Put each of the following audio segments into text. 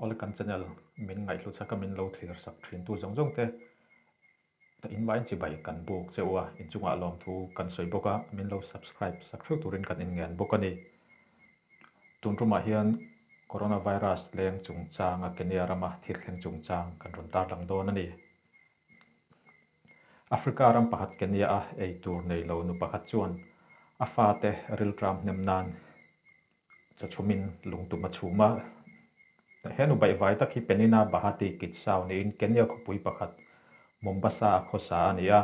Awle kan channel min ngaihhlu chaka min lo thlir sak thin tu zawng zawng te in vaiin chibai kan buk che u a, inchungah lawmthu kan sawi bawk a, min lo subscribe sak theuh turin kan inngen bawk a ni. Tun tumah hian Coronavirus leng chungchanga Kenya rama thil thleng chungchang kan rawn tarlang dawn a ni. Africa ram pakhat Kenya a ei tur nei lo nu pakhat chuan a fate rilṭam hnem nan chaw chhumin lungtum a chhum a. He nu baihvai tak hi Penina Bahati Kitsau niin Kenya khawpui pakhat Mombasa a khawsa a ni a.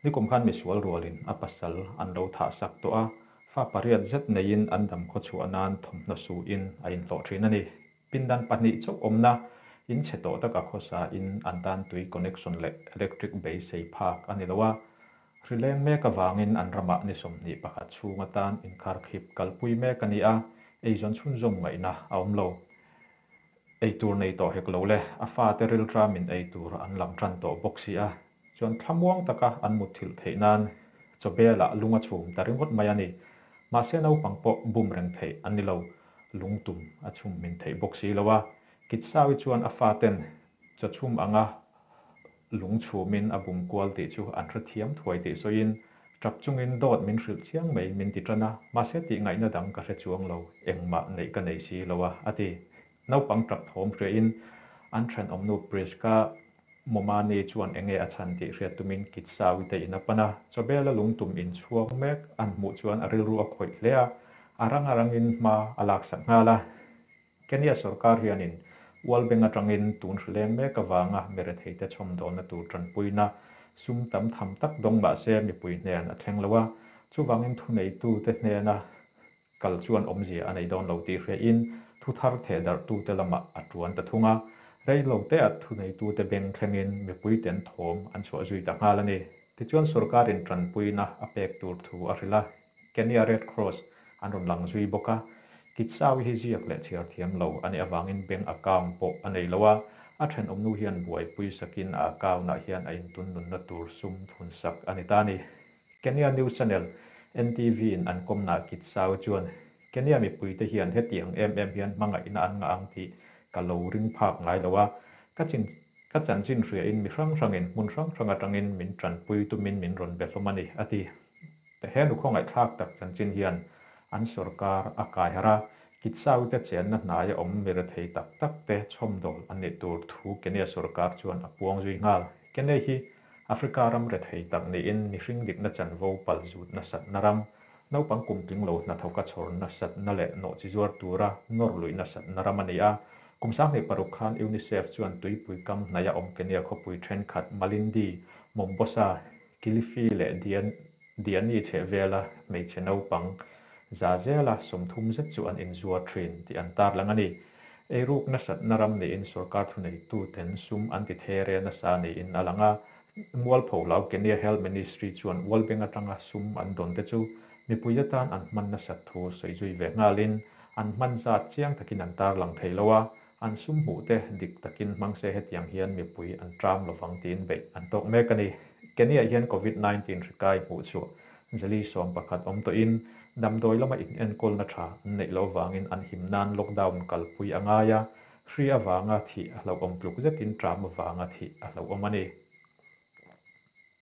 Nikum khan misual rualin a pasal an lo thah sak tawh a, fa pariat zet neiin an dam khawchhuah nan thawmhnaw suhin a inhlawh thin a ni. Pindan pahnih chauh awmna in chhe tawh taka khawsa in an tan tui connection leh electric beisei phak a ni lo a. Hri leng mek avangin an ramah ni 21 chhung atan inkharkhip kalpui mek a ni a, eizawn chhunzawm ngaihna a awm lo. Eitur nei tawh hek lo le, a fate rilṭamin eitur an lam ṭan tawh bawk si a, chuan thlamuang taka an mutthilh theih nan chawbelah lung a chhum ta ringawt mai a ni. Mahse naupang pawh bum reng theih an ni lo, lungtum a chhum min theih bawk si lo a. Kitsaui chuan a faten chaw chhum anga lung chhumin a bum kual tih chu an hrethiam thuai tih sawiin, Tap chungin dawt min hrilh chiang mai min ti tan a, mahse tih ngaihna dang ka hre chuang lo, engmah neih ka nei si lo a, a ti. Naupang tap thawm hriain an thenawmnu Priska Momani chuan enge a chhan tih hriat tumin Kitsaui te in a pan a, chawbela lungtum inchhuang mek an hmuh chuan a rilru a khawih hle a, a rang a rangin hma a laksak nghal a. Kenya sorkar hianin World Bank atangin tun hrileng mek avanga miretheite chhawmdawlna tur tanpuina sum tam tham tak dawng mah se mipui hnen a thleng lo a, chuvangin thuneitute hnena kal chuan awmzia a nei dawn lo tih hriain thu thar thehdarhtute lamah a tuan ta thung a, rei lo teah thuneitute beng thlengin mipuiten thawm an chhuah zui ta nghal a ni. Tichuan sorkarin tanpuina a pek tur thu a hrilh a. Kenya Red Cross an rawn lang zui bawk a, Kitsaui hi ziak leh chhiar thiam lo a nih avangin bank account pawh a nei lo a, a thenawmnu hian buaipui sakin a account-ah hian a intun nunna tur sum thun sak a ni ta a ni. Kenya news channel NTV-in an kawmnaah Kitsaui chuan, Kenya mipuite hian hetiang em em hian hmangaihna an ngah ang tih ka lo ring phak ngai lo a, ka chin ka chanchin hriain mi hrang hrangin hmun hrang hrang atangin min tanpui tumin min rawn be hlawm a ni, a ti. He nu khawngaihthlak tak chanchin hian an sorkar a kai harh a, Kitsaute chenna hnaia awm mi rethei tak tak te chhawmdawl an nih tur thu Kenya sorkar chuan a puang zui nghal. Kenya hi Africa ram rethei tak niin mihring dikna chanvo pal zut nasatna ram, naupang kum tling lo hnathawka chhawr nasatna leh nawhchi zuar tura nawr luih nasatna ram a ni a. Kum 26 khan UNICEF chuan tuipui kam hnaia awm Kenya khawpui thenkhat Malindi, Mombasa, Kilifi leh Dian Diani chheh vela hmeichhe naupang za zela 30 zet chu an inzuar thin tih an tarlang a ni. Eiruk nasatna ram niin sorkar thuneituten sum an ti there nasa niin a lang a. Mualpho lo Kenya Health Ministry chuan World Bank atanga sum an dawn te chu mipui atan an hman nasat thu sawi zui ve nghalin an hman zat chiang takin an tarlang thei lo a. An sum hmuh te dik takin hmang se hetiang hian mipui an ṭam lovang tiin beih an tawk mek a ni. Kenya hian Covid 19 hri kai hmuh chhuah zali 11 awm tawhin damdawi lama inenkawlna ṭha an neih loh vangin an him nan lockdown kalpui a ngai a, hri avanga thih a hlauhawm tluk zetin ṭam avanga thih a hlauhawm a ni.